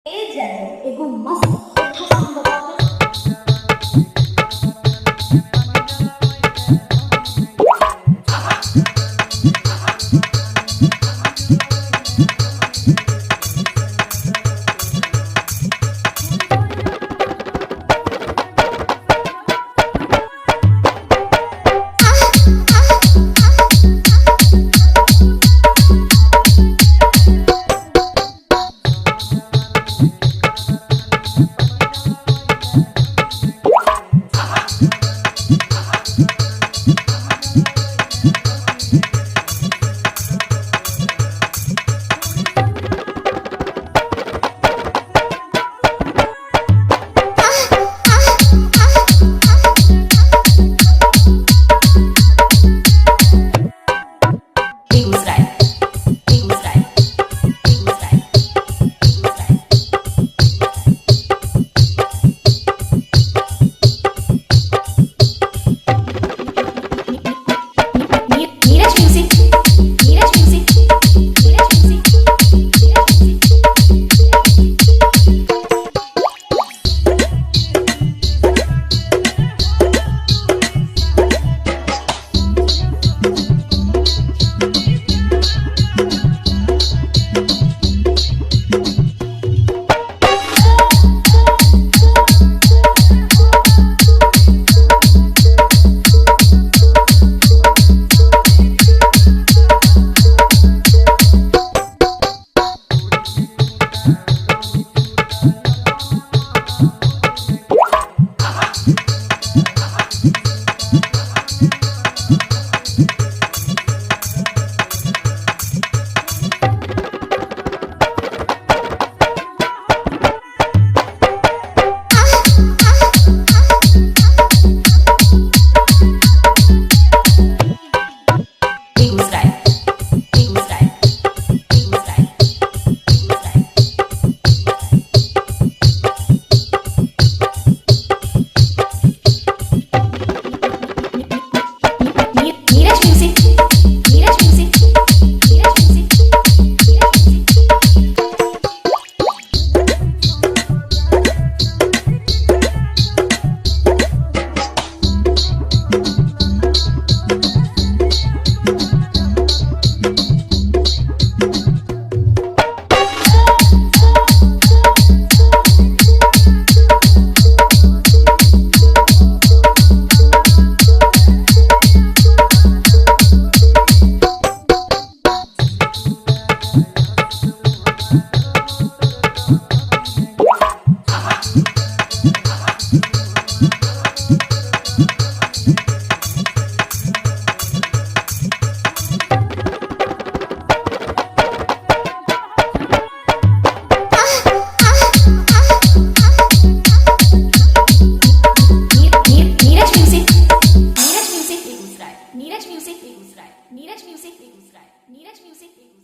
ए जानो एगो मस्त अच्छा सॉन्ग बता दे। Begusarai Begusarai Begusarai Begusarai. Neeraj music, Neeraj music, Neeraj music, Neeraj music. Begusarai Begusarai Begusarai Begusarai. Neeraj music, Neeraj music, Neeraj music, Neeraj music. Neeraj music, Neeraj music, Begusarai, Neeraj music, Begusarai, Neeraj music, Begusarai, Neeraj music, Begusarai.